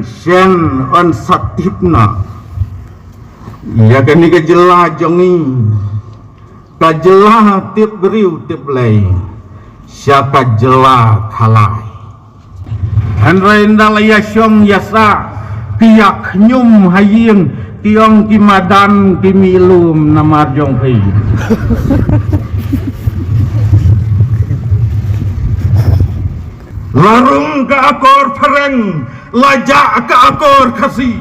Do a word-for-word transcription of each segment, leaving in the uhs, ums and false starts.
Shen yn sa tip noh ïa kane ka jylla jong ngi, ka jylla tip briew tip Blei, sha ka jylla Khalai. Hynrei ynda la ïa shong ïa sah, ki ïa khñium ha ïing, ki ong ki madan ki mih lum namar jong phi. La rung ka akor phareng, la jah ka akor Khasi.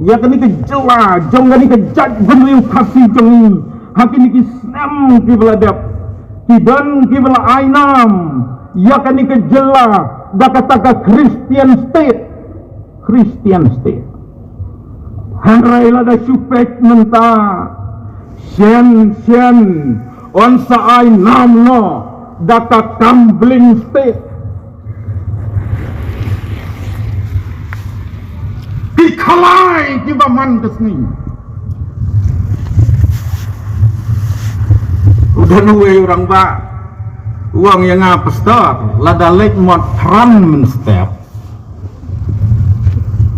Ïa kane ka jylla jong kane ka jaitbynriew Khasi jong ngi, ha kine ki snem kiba la dep, ki don kiba la ai nam ïa kane ka jylla da kata ka Christian state. Christian state. Hynrei lada shu peit mynta, shen shen yn sa ai nam noh da ka gambling state. Ki Khalai kiba man ka sngi. U don uwei u rangbah u ong ïa nga, pastor, lada leit mot phran mynstep,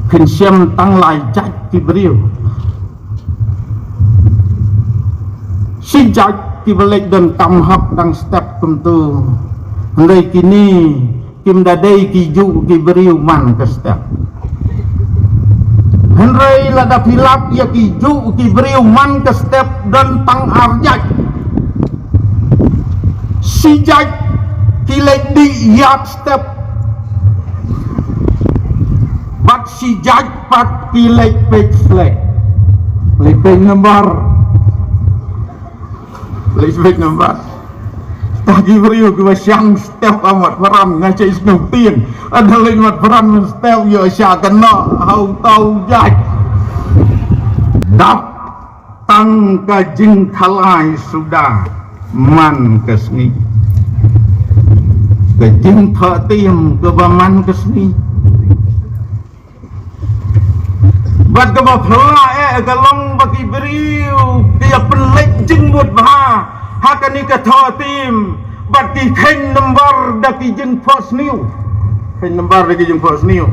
phin shem tang lai jait ki briew. Shi jait kiba leit donkam hok dang step kumto. Hynrei kine kim da dei kijuh ki briew man ka step. Hynrei lada phi lap ïa kijuh ki briew man ka step, don tang ar jait. Shi jait ki leit dih ïap step. Bad shi jait pat ki leit peit slek. Leit peit nambar. Leit peit nambar. Tang ki briew kiba shang step ha mat phran, nga shait sngewthiang. Lada leit mat phran mynstep, ïoh shah kynnoh ha uta u jait. Dap tang ka jingkhalai suda man ka sngi. Ka jingthoh tim kaba man ka sngi. Bad kaba phylla eh ka long ba ki briew ki ïa pynleit jingmut bha ha kane ka thoh tim, bad ki kheiñ nambar da ki jingphohsniew. Kheiñ nambar da ki jingphohsniew.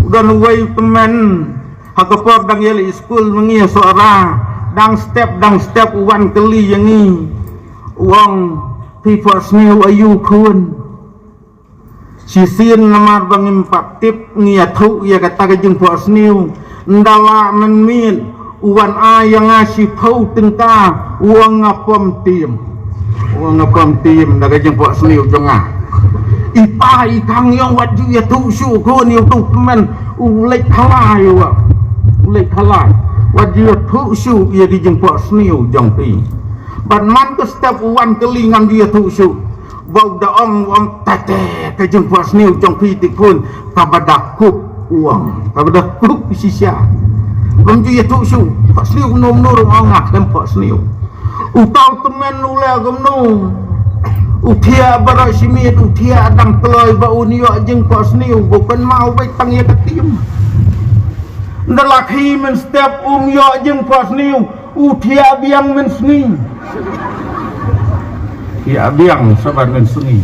U don uwei u tymmen, ha ka por dang ïaleit skul ma ngi ha Sohra, dang step dang step u wan kylli ïa ngi. U ong, phi phohsniew aïu khun? Shisien namar ba ngim pat tip, ngi ïathuh ïa kata ka jingphohsniew. Ynda lah mynmiet u wan ai ïa nga shiphew tyngka, u ong nga pom tim. U ong nga pom tim da ka jingphohsniew jong nga. I pa i khang ïong, wat ju ïathuh shuh khun ïa utu u tymmen u leit khalai, u ong. U leit khalai. Wat ju ïathuh shuh ïa ki jingphohsniew jong phi. Bad man ka step u wan kylli, ngam ju ïathuh shuh. Ba u da ong, u ong, tete, ka jingphohsniew jong phi te khun, kaba da kup, u ong, kaba da kup shisha. Ngam ju ïathuh shuh, phohsniew kumno kumno ruh, u ong nga khlem phohsniew. Uta u tymmen u leh kumno? U thiah baroh shi miet, u thiah dang kloi ba un ïoh jingphohsniew, ba u kynmaw beit tang ïa ka tim. Ynda la khie mynstep um ïoh jingphohsniew, u thiah biang mynsngi. Thiah biang shabar mynsngi.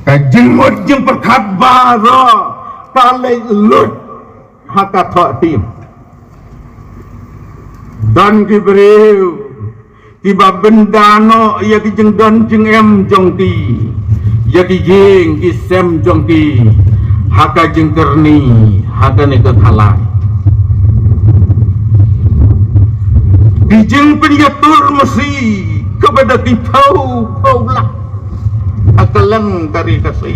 Ka jingmut jingpyrkhat baroh ka leit lut ha ka thoh tim. Don ki briew kiba bynda noh ïa ki jingdon jingem jong ki, ïa ki ïing ki sem jong ki, ha ka jingkyrni ha kane ka khalai. Ki jingpynïatur masi kaba da ki phew phew lak ha kylleng ka ri Khasi.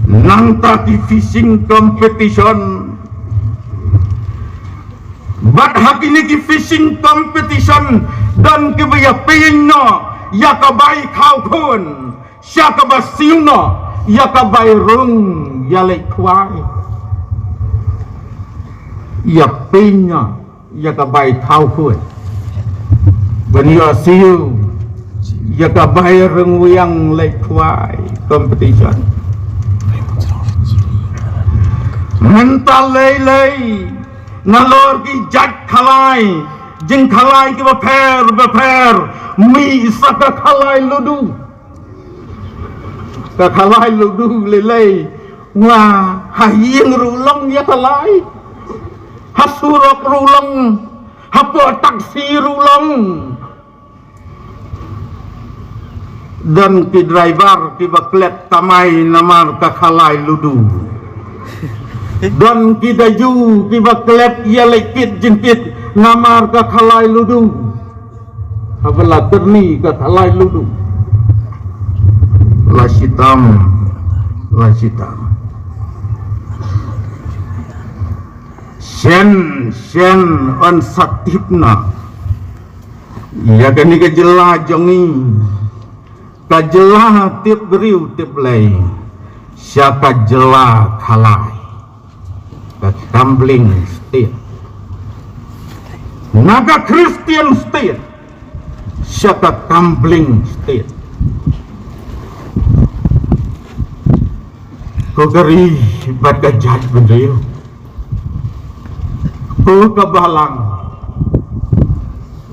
Nangta ki fishing competition. Bad ha kine ki fishing competition, don kiba ïa pynïeng noh ïa ka bai thaw khun, sha kaba siew noh ïa ka bai rung ïaleit khwai. Ïa pynïeng noh ïa ka bai thaw khun, ban ïoh siew ïa ka bai rung wiang leit khwai competition. Mynta lei lei, nalor ki jait khalai, jingkhalai kiba pher ba pher, mih sa ka khalai ludu. Ka khalai ludu lei lei. Nga ha ïing ruh long ïa khalai. Ha surok ruh long. Hapoh taxi ruh long. Don ki driver kiba klet kamai namar ka khalai ludu. Don ki daju kiba klet ïa leit kit jingkit namar ka khalai ludu. Haba la tyrni ka khalai ludu. La shitom, la shitom. Shen, shen, yn sa tip noh ïa kane ka jylla jong ngi. Ka jylla tip briew tip Blei. Sha ka jylla khalai. Ka gambling state. Na ka Christian state. Sha ka gambling state. Ko ka ri bad ka jaitbynriew. Ko ka balang.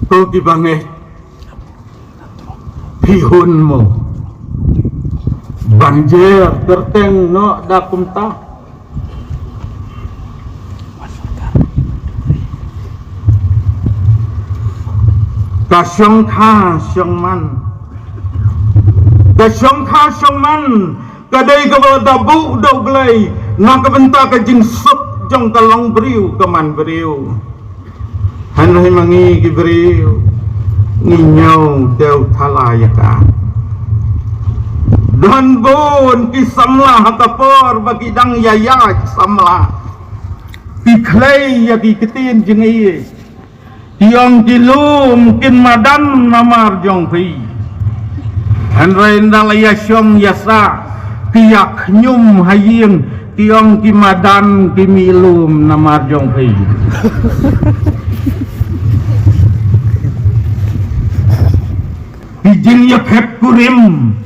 Ko ki bangeit. Phi hun mo ban jer kyrteng noh da kumta. Ka shongkha shongman. Ka shongkha shongman. Ka dei kaba da buh da U Blei na ka bynta ka jingsuk jong ka longbriew ka manbriew. Hynrei ma ngi ki briew ngi ñiew dew thala ïa ka. Don bun ki samla ha ka por ba ki dang ïaid samla. Ki khlei ïa ki ktien jingïeit. Ki ong ki lum kin madan namar jong phi. Hynrei ynda la ïa shong ïa sah ki ïa khñium ha ïing ki ong ki madan ki mih lum namar jong phi. Ki jingïaphet kurim,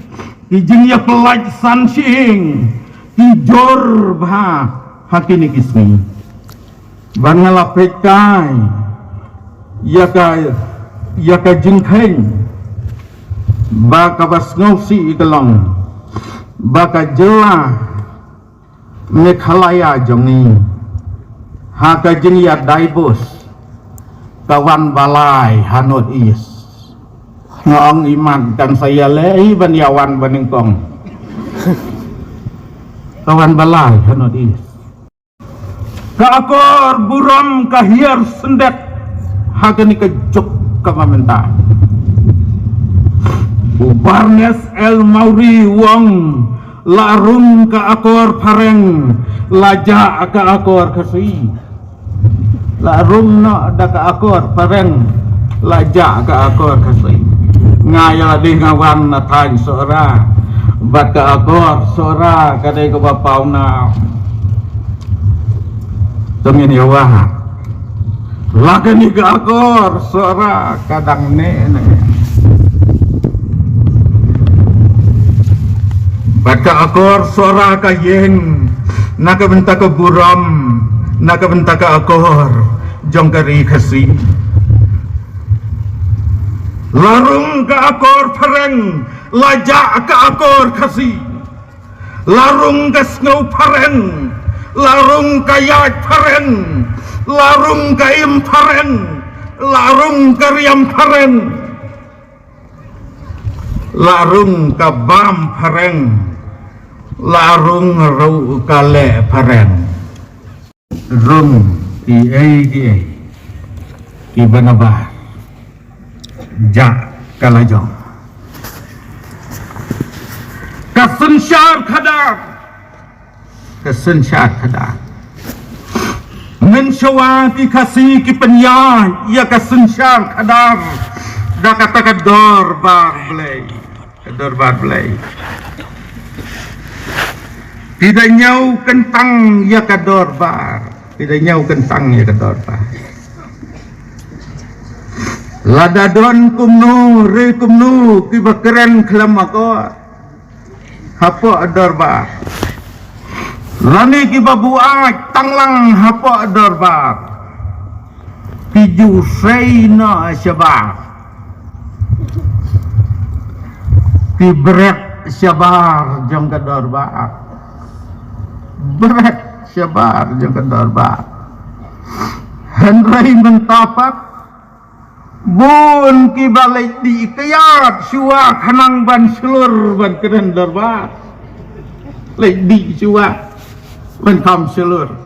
ki jingïapyllait san shyieng ki jur bha ha kine ki sngi. Ba nga la peit kai ïa ka, ïa ka jingkheiñ ba kaba sngewsih ka long ba ka jylla Meghalaya jong ngi ha ka jingïa divorce ka wan ba lai ha North East. Nga ong imat kan sa ïaleh hi ban ïa wan ba nyngkong. Ka wan ba lai ha North East. Ka akor burom ka hiar syndet ha kane ka juk kaba mynta. U Barnes El Mawrie u ong la rung ka akor phareng la jah ka akor Khasi. La rung noh da ka akor phareng la jah ka akor Khasi. Nga ïa la dei nga wan na thaiñ Sohra bad ka akor Sohra ka dei kaba pawnam. To ngin ïa wad la kane ka akor Sohra ka dang neh neh. Bad ka akor Sohra ka ïeng na ka bynta ka burom, na ka bynta ka akor jong ka ri Khasi. La rung ka akor phareng la jah ka akor Khasi. La rung ka sngew phareng la rung ka ïaid phareng la rung ka im phareng la rung ka riam phareng. La rung ka bam phareng la rung ruh ka leh phareng. Rung kiei kiei kiba nabar jah ka la jong. Ka synshar khadar, ka synshar khadar. Mynshuwa ki Khasi ki pynïaid ïa ka synshar khadar da kata ka dorbar Blei. Ka dorbar Blei. Ki da ñiew kyntang ïa ka dorbar. Ki da ñiew kyntang ïa ka dorbar. Lada don kumno re kumno kiba kren khlem akor hapoh dorbar. Lane kiba buaid tang lang hapoh dorbar. Ki ju sei noh shabar. Ki bret Shabar jong ka dorbar. Bret shabar jong ka dorbar. Hynrei mynta pat bun kiba leit dih kyiad shuwa khnang ban shlur ban kren dorbar. Leit dih shuwa ban kham shlur.